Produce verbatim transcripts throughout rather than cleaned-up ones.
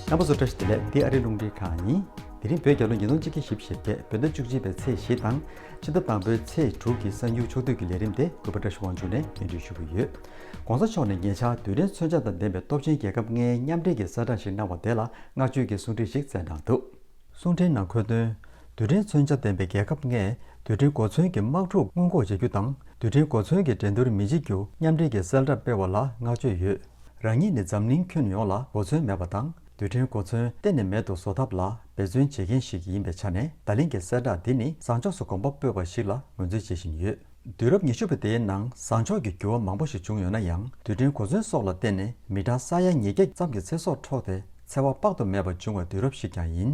རྣམ་པ་ཚོ་བཀྲ་ཤིས་བདེ་ལེགས། འདི་ཨ་རིའི་རླུང་འཕྲིན་ཁང་ཡིན། དེ་རིང་བོད་རྒྱལ་ལོ་ཉིས་སྟོང་ཆིག་བརྒྱ་བཞི་བཅུ་ཞེ་བརྒྱད། བོད་ཟླ་བཅུ་གཅིག་པའི་ཚེས་བཞི་དང་ཕྱི་ཟླ་དང་པོའི་ཚེས་དྲུག་གི་གསར་འགྱུར་ཕྱོགས་བསྡུས་ཀྱི་ལས་རིམ་དེ་གུས་པ་བཀྲ་ཤིས་དབང་ཕྱུག་ནས་སྙན་སྒྲོན་ཞུ་གི་ཡོད། ༸གོང་ས་མཆོག་ནས་ཉེ་ཆར་རྡུལ་ཕྲན་མཚོན་ཆ་དང་ལྡན་པའི་སྟོབས་ཆེན་རྒྱལ་ཁབ་ལྔའི་མཉམ་འབྲེལ་གྱི་གསལ་བསྒྲགས་ཤིག་གནང་བ་དེ་ལ་བསྔགས་བརྗོད་ཀྱི་གསུང་འཕྲིན་ཞིག་བསྩལ་གནང་འདུག་གསུང་འཕྲིན་ནང་འཁོད་དོན། རྡུལ་ཕྲན་མཚོན་ཆ་ལྡན་པའི་རྒྱལ་ཁབ་ལྔས་རྡུལ་ཕྲན་གོ་མཚོན་གྱི་དམག་འཁྲུག་སྔོན་འགོག་བྱ་རྒྱུ་དང་། རྡུལ་ཕྲན་གོ་མཚོན་གྱི་འགྲན་བསྡུར་མི་བྱེད་རྒྱུ་མཉམ་འབྲེལ་གྱི་གསལ་བསྒྲགས་སྤེལ་བ་ལ་བསྔགས་བརྗོད་ཡོད། རང་ཉིད་ནི་འཛམ་གླིང་ཁྱོན་ཡོངས་ལ་གོ་མཚོན་མེད་པ་དང་། རྡུལ་ཕྲན་གོ་མཚོན་གཏན་ནས་མེད་དུ་བཟོ་ཐབས་ལ་འབད་བརྩོན་བྱེད་མཁན་ཞིག་ཡིན་པའི་ཆ་ནས། ད་ལན་གྱི་གསལ་བསྒྲགས་འདི་ནི་བཟང་ཕྱོགས་སུ་གོམ་པ་སྤོས་པ་ཞིག་ལ་ངོས་འཛིན་བྱེད་བཞིན་ཡོད། དུས་རབས་ཉི་ཤུ་པ་དེའི་ནང་བཟང་ཕྱོགས་ཀྱི་འགྱུར་བ་མང་པོ་ཞིག་བྱུང་ཡོད་ན་ཡང་། རྡུལ་ཕྲན་གོ་མཚོན་སོགས་ལ་བརྟེན་ནས་མི་གྲངས་ས་ཡ་ཉིས་བརྒྱ་ཙམ་གྱི་ཚེ་སྲོག་འཕྲོག་སྟེ་འཚེ་བ་དཔག་ཏུ་མེད་པ་བྱུང་བའི་དུས་རབས་ཤིག་ཀྱང་ཡིན།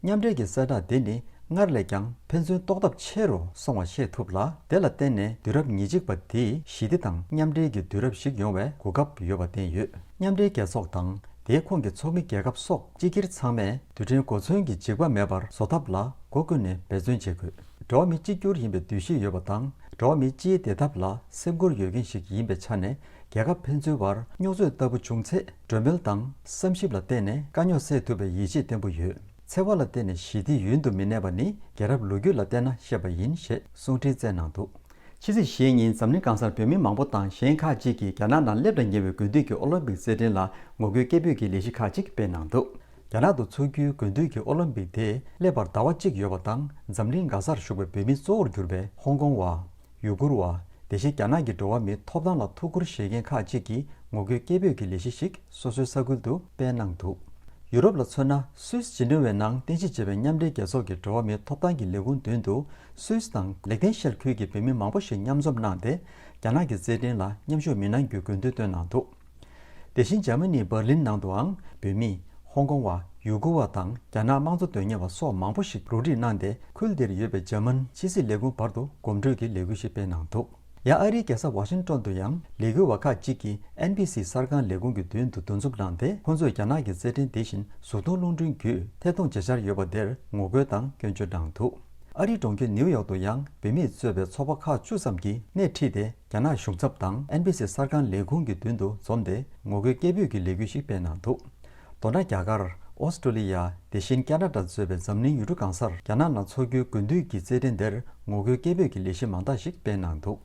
མཉམ་འབྲེལ་གྱི་གསལ་བསྒྲགས་འདི་ནི་སྔར་ལས་ཀྱང་ཕན་ཚུན་རྟོགས་ཐབས་ཆེ་རུ་སོང་བ་ཤེས་ཐུབ་ལ། དེ་ལ་བརྟེན་ནས་དུས་རབས་ཉེར་གཅིག་པ་འདི་ཞི་བདེ་དང་མཉམ་འབྲེལ་གྱི་དུས་རབས་ཤིག་ཡོང་བའི་གོ་སྐབས་ཡོད་པ་བསྟན་ཡོད། མཉམ་འབྲེལ་རྒྱལ་ཚོགས་དང་དེའི་ཁོངས་ཀྱི་ཚོགས་མི་རྒྱལ་ཁབ་སོགས་སྤྱི་སྒེར་ཚང་མས་རྡུལ་ཕྲན་གོ་མཚོན་གྱི་འཇིགས་པ་མེད་པར་བཟོ་ཐབས་ལ་སྒོ་ཀུན་ནས་འབད་བརྩོན་བྱེད་དགོས། འགྲོ་བ་མི་གཅིག་གྱུར་ཡིན་པའི་འདུ་ཤེས་ཡོད་པ་དང་། འགྲོ་བ་མི་སྤྱིའི་བདེ་ཐབས་ལ་སེམས་ཁུར་ཡོད་མཁན་ཞིག་ཡིན་པའི་ཆ་ནས། རྒྱལ་ཁབ་ཕན་ཚུན་བར་རྙོག་ཚོད་ལྟ་བུ་བྱུང་ཚེ། གྲོས་མོལ་དང་བསམ་ཞིབ་ལ་བརྟེན་ནས་དཀའ་རྙོག་སེལ་ཐུབ་པའི་ཡིད་ཆེས་བརྟན་པོ་ཡོད། འཚེ་བ་ལ་བརྟེན་ནས་ཞི་བདེ་ཡུན་དུ་མི་གནས་པ་ནི་རྒྱལ་རབས་ལོ་རྒྱུས་ལ་བལྟས་ན་ཤེས་པ་ཡིན་ཞེས་གསུང་འཕྲིན་བསྩལ་གནང་འདུག་ཕྱི་ཚེས་བཞིའི་ཉིན་འཛམ་གླིང་གང་སར་བོད་མི་མང་པོ་དང་གཞན་ཁག་ཅིག་གིས་རྒྱ་ནག་ནང་སླེབས་དང་ཉེ་བའི་དགུན་དུས་ཀྱི་ཨོ་ལིམ་པིག་རྩེད་འགྲན་ལ་ངོ་རྒོལ་སྐད་འབོད་ཀྱི་ལས་གཞི་ཁག་ཅིག་སྤེལ་གནང་འདུག་རྒྱ་ནག་ཏུ་འཚོགས་རྒྱུའི་དགུན་དུས་ཀྱི་ཨོ་ལིམ་པིག་དེ་སླེབས་པར་ཟླ་བ་གཅིག་ཡོད་པ་དང་། འཛམ་གླིང་ག་སར་བཞུགས་པའི་བོད་མི་གཙོ་བོར་གྱུར་པའི་ཧོང་ཀོང་བ། ཡུ་གུར་བ། དེ་བཞིན་རྒྱ་ནག་གི་འགྲོ་བ་མིའི་ཐོབ་ཐང་ལ་ཐུགས་ཁུར་བཞེས་མཁན་ཁག་ཅིག་གིས་ངོ་རྒོལ་སྐད་འབོད་ཀྱི་ལས་གཞི་ཞིག་སོ་སོའི་ས་ཁུལ་དུ་སྤེལ་གནང་འདུག་ཡུ་རོབ་ལ་མཚོན་ན། སུད་སི་ཇི་ནི་ཝའི་ནང་རྟེན་གཞི་བྱས་པའི་མཉམ་འབྲེལ་རྒྱལ་ཚོགས་ཀྱི་འགྲོ་བ་མིའི་ཐོབ་ཐང་གི་ལས་ཁུངས་མདུན་དུ། སུད་སི་དང་ལིག་ཏེན་ཤན་ཁུལ་གྱི་བོད་མི་མང་པོ་ཞིག་མཉམ་འཛོམས་གནང་སྟེ། རྒྱ་ནག་གི་རྩེད་འགྲན་ལ་མཉམ་ཞུགས་མི་གནང་རྒྱུའི་དགོས་འདུན་བཏོན་གནང་འདུག་དེ་བཞིན་འཇར་མ་ནིའི་འབར་ལིན་ནང་དུའང་བོད་མི། ཧོང་ཀོང་བ། ཡུ་གུར་བ་དང་རྒྱ་ནག་དམངས་གཙོ་དོན་གཉེར་བ་སོགས་མང་པོ་ཞིག་རུ་སྒྲིག་གནང་སྟེ། ཁུལ་དེར་ཡོད་པའི་འཇར་མན་ཕྱི་སྲིད་ལས་ཁུངས་བར་དུ་གོམ་བགྲོད་ཀྱི་ལས་འགུལ་ཞིག་སྤེལ་གནང་འདུག་ཡང་ཨ་རིའི་རྒྱལ་ས་ཝ་ཤིང་ཏོན་དུ་ཡང་ལས་འགུལ་བ་ཁག་ཅིག་གིས་ཨེན་བྷི་སི་གསར་ཁང་ལས་ཁུངས་ཀྱི་མདུན་དུ་འདུ་འཛོམས་གནང་སྟེ། ཁོང་ཚོས་རྒྱ་ནག་གི་རྩེད་འགྲན་དེ་བཞིན་གཟུགས་མཐོང་རླུང་འཕྲིན་བརྒྱུད་ཐད་གཏོང་བྱེད་འཆར་ཡོད་པ་དེར་ངོ་རྒོལ་དང་སྐྱོན་བརྗོད་གནང་འདུག་ཨ་རིའི་གྲོང་ཁྱེར་ནིའུ་ཡོག་ཏུ་ཡང་བོད་མིས་གཙོས་པའི་ཚོགས་པ་ཁག་བཅུ་ཙམ་གྱིས་སྣེ་ཁྲིད་དེ། རྒྱ་ནག་གཞུང་ཚབ་དང་ཨེན་བྷི་སི་གསར་ཁང་ལས་ཁུངས་ཀྱི་མདུན་དུ་འཛོམས་ཏེ། ངོ་རྒོལ་སྐད་འབོད་ཀྱི་ལས་འགུལ་ཞིག་སྤེལ་གནང་འདུག་མདོར་ན། རྒྱ་གར། ཨོ་སི་ཀྲོ་ལི་ཡ། དེ་བཞིན་ཀ་ན་ཌ་གཙོས་པའི་འཛམ་གླིང་ཡུལ་གྲུ་གང་སར་རྒྱ་ནག་ནང་འཚོགས་རྒྱུའི་དགུན་དུས་ཀྱི་རྩེད་འགྲན་དེར་ངོ་རྒོལ་སྐད་འབོད་ཀྱི་ལས་གཞི་མང་དག་ཞིག་སྤེལ་གནང་འདུག་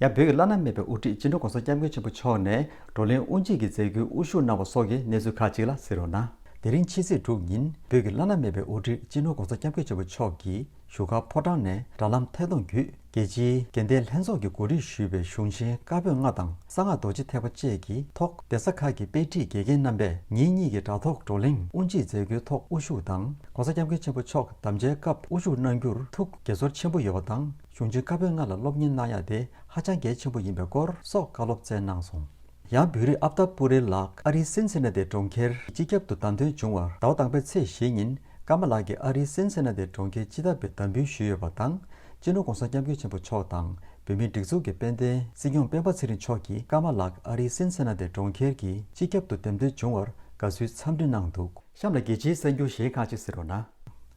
ཡང་བོད་ཀྱི་བླ་ན་མེད་པའི་དབུ་ཁྲིད་སྤྱི་ནོར་༸གོང་ས་༸སྐྱབས་མགོན་ཆེན་པོ་མཆོག་ནས་བགྲོ་གླེང་དབུ་འབྱེད་ཀྱི་མཛད་སྒོའི་དབུ་བཞུགས་གནང་བ་སོགས་ཀྱི་གནས་ཚུལ་ཁག་ཅིག་ལ་གཟིགས་རོགས་གནང་། དེ་རིང་ཕྱི་ཚེས་དྲུག་ཉིན་བོད་ཀྱི་བླ་ན་མེད་པའི་དབུ་ཁྲིད་སྤྱི་ནོར་༸གོང་ས་༸སྐྱབས་མགོན་ཆེན་པོ་མཆོག་གིས་བཞུགས་སྒར་ཕོ་བྲང་ནས་དྲ་ལམ་ཐད་གཏོང་བརྒྱུད། རྒྱལ་སྤྱིའི་དགེ་ལྡན་ལྷན་ཚོགས་ཀྱིས་གོ་སྒྲིག་ཞུས་པའི་གཞུང་ཆེན་བཀའ་པོད་ལྔ་དང་གསང་སྔགས་རྡོ་རྗེ་ཐེག་པ་བཅས་ཀྱི་ཐོག་གདན་ས་ཁག་གི་དཔེ་ཁྲིད་དགེ་རྒན་རྣམ་པས་ཉིན་གཉིས་ཀྱི་དྲ་ཐོག་བགྲོ་གླེང་དབུ་འབྱེད་མཛད་སྒོའི་ཐོག་དབུ་བཞུགས་དང་། ༸གོང་ས་༸སྐྱབས་མགོན་ཆེན་པོ་མཆོག་དམ་བཅའི་སྐབས་དབུ་བཞུགས་གནང་རྒྱུར་ཐུགས་དགྱེས་ཚོར་ཆེན་པོ་ཡོད་པ་དང་། གཞུང་ཆེན་བཀའ་པོད་ལྔ་ལ་སློབ་གཉེར་གནང་ཡག་དེ་ཧ་ཅང་གལ་ཆེན་པོ་ཡིན་པའི་སྐོར་སོགས་བཀའ་སློབ་སྩལ་གནང་སོང་། ཡང་བོད་རིགས་ཨབ་ཏ་པུ་རི་ལགས་ཨ་རིའི་སིན་སི་ན་ཏི་གྲོང་ཁྱེར་སྤྱི་ཁྱབ་ཏུ་བདམས་ཐོན་བྱུང་བར། ཟླ་བ་དང་པོའི་ཚེས་བཞི་ཉིན་ཀརྨ་ལགས་ཀྱིས་ཨ་རིའི་སིན་སི་ན་ཏི་གྲོང་ཁྱེར་སྤྱི་ཐབ་པའི་བདམས་འབུལ་ཞུས་ཡོད་པ་དང་། སྤྱི་ནོར་༸གོང་ས་༸སྐྱབས་མགོན་ཆེན་པོ་མཆོག་དང་བོད་མིའི་སྒྲིག་འཛུགས་ཀྱི་དཔལ་ལྡན་སྲིད་སྐྱོང་སྤེན་པ་ཚེ་རིང་མཆོག་གིས་ཀརྨ་ལགས་ཨ་རིའི་སིན་སི་ན་ཏི་གྲོང་ཁྱེར་གྱི་སྤྱི་ཁྱབ་ཏུ་འདེམས་ཐོན་བྱུང་བར་དགའ་བསུའི་འཚམས་འདྲི་གནང་འདུག་གཤམ་ལ་རྒྱལ་སྤྱིའི་གསར་འགྱུར་གཞན་ཁག་ཅིག་གཟིགས་རོགས་གནང་།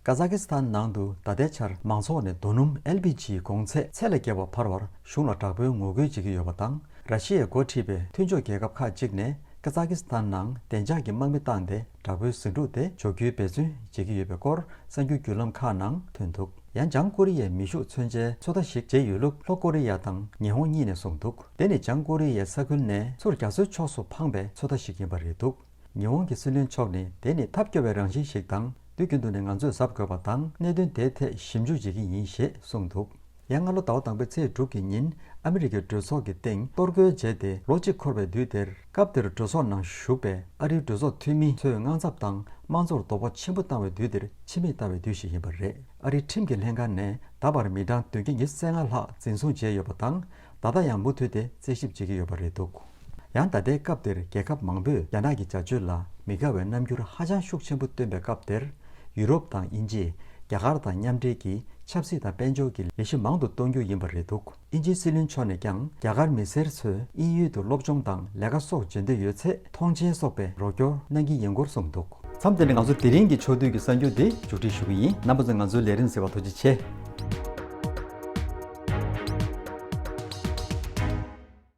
ཀ་ཛ་ཀི་སི་ཐན་ནང་དུ་ད་ལྟའི་ཆར་མང་ཚོགས་ནས་རྡོ་སྣུམ་ཨེལ་པི་ཇིའི་གོང་ཚད་ཚད་ལས་བརྒལ་བ་འཕར་བར་གཞུང་ལ་དྲག་པོའི་ངོ་རྒོལ་བྱེད་ཀྱི་ཡོད་པ་དང་། ར་ཤི་ཡས་འགོ་ཁྲིད་པའི་མཐུན་ཕྱོགས་རྒྱལ་ཁབ་ཁག་ཅིག་ནས་ཀ་ཛ་ཀི་སི་ཐན་ནང་བདེ་འཇགས་ཀྱི་དམག་མི་བཏང་སྟེ་དྲག་པོའི་ཟིང་འཁྲུག་དེ་འཇོག་རྒྱུའི་འབད་བརྩོན་བྱེད་ཀྱི་ཡོད་པའི་སྐོར་གསར་འགྱུར་བརྒྱུད་ལམ་ཁག་ནང་ཐོན་འདུག་ཡང་བྱང་ཀོ་རི་ཡའི་མེ་ཤུགས་མཚོན་ཆའི་ཚོད་ལྟ་ཞིག་བྱས་ཡོད་ལུགས་ལྷོ་ཀོ་རི་ཡ་དང་ཉི་ཧོང་གཉིས་ནས་གསུངས་འདུག་དེ་ནི་བྱང་ཀོ་རི་ཡའི་ས་ཁུལ་ནས་ཚུར་རྒྱ་མཚོའི་ཕྱོགས་སུ་འཕངས་པའི་ཚོད་ལྟ་ཞིག་ཡིན་པ་རེད་འདུག་ཉི་ཧོང་གི་སྲིད་བློན་མཆོག་ནས། དེ་ནི་ཐབས་སྐྱོ་བའི་རང་བཞིན་ཞིག་དང་། དུས་རྒྱུན་དུ་ནས་ང་ཚོས་གཟབ་དགོས་པ་དང་། གནད་དོན་དེའི་ཐད་ཞིབ་འཇུག་བྱེད་ཀྱི་ཡིན་ཞེས་གསུངས་འདུག་ཡང་སྔ་ལོ་ཟླ་བ་དང་པོའི་ཚེས་དྲུག་གི་ཉིན་ཨ་མི་རི་ཀའི་གྲོས་ཚོགས་ཀྱི་སྟེང་གཏོར་རྒོལ་བྱས་ཏེ་ལོ་གཅིག་འཁོར་བའི་དུས་དེར། སྐབས་དེར་གྲོས་ཚོགས་ནང་བཞུགས་པའི་ཨ་རིའི་གྲོས་ཚོགས་འཐུས་མི་ཚོས་དངངས་འཚབ་དང་དམངས་གཙོར་དོགས་པ་ཆེན་པོ་བཏང་བའི་དུས་དེར་ཕྱི་མིག་ལྟ་བའི་དུས་ཤིག་ཡིན་པ་རེད། ཨ་རིའི་ཁྲིམས་ཀྱི་ལྷན་ཁང་ནས་ད་བར་མི་གྲངས་བདུན་བརྒྱ་ཉི་ཤུ་རྩ་ལྔ་ལྷག་འཛིན་བཟུང་བྱས་ཡོད་པ་དང་། ད་ལྟ་ཡང་མུ་མཐུད་དེ་རྩད་ཞིབ་བྱེད་ཀྱི་ཡོད་པ་རེད་འདུག་ཡང་ད་ལྟའི་སྐབས་དེར་རྒྱལ་ཁབ་མང་པོས་རྒྱ་ནག་གི་བྱ་སྤྱོད་ལ་མི་དགའ་བའི་རྣམ་འགྱུར་ཧ་ཅང་ཤུགས་ཆེན་པོ་བཏོན་པའི་སྐབས་དེར། ཡུ་རོབ་དང་དབྱིན་ཇིས་རྒྱ་གར་དང་མཉམ་འབྲེལ་གྱིས་ཆབ་སྲིད་དང་དཔལ་འབྱོར་གྱི་ལས་གཞི་མང་དུ་གཏོང་རྒྱུ་ཡིན་པ་རེད་འདུག་དབྱིན་ཇིའི་སྲིད་བློན་མཆོག་ནས་ཀྱང་རྒྱ་གར་མི་སེར་ཚོས་དབྱིན་ཡུལ་དུ་སློབ་སྦྱོང་དང་ལས་ཀ་སོགས་བྱེད་འདོད་ཡོད་ཚེ། མཐོང་མཆན་སོགས་པའི་རོགས་སྐྱོར་གནང་གི་ཡིན་སྐོར་གསུངས་འདུག་མཚམས་འདི་ནས་ང་ཚོ་དེ་རིང་གི་ཕྱོགས་བསྡུས་ཀྱི་གསར་འགྱུར་འདི་མཇུག་སྒྲིལ་ཞུ་གི་ཡིན། རྣམ་པ་ཚོས་ང་ཚོའི་ལས་རིམ་གཟིགས་པར་ཐུགས་རྗེ་ཆེ།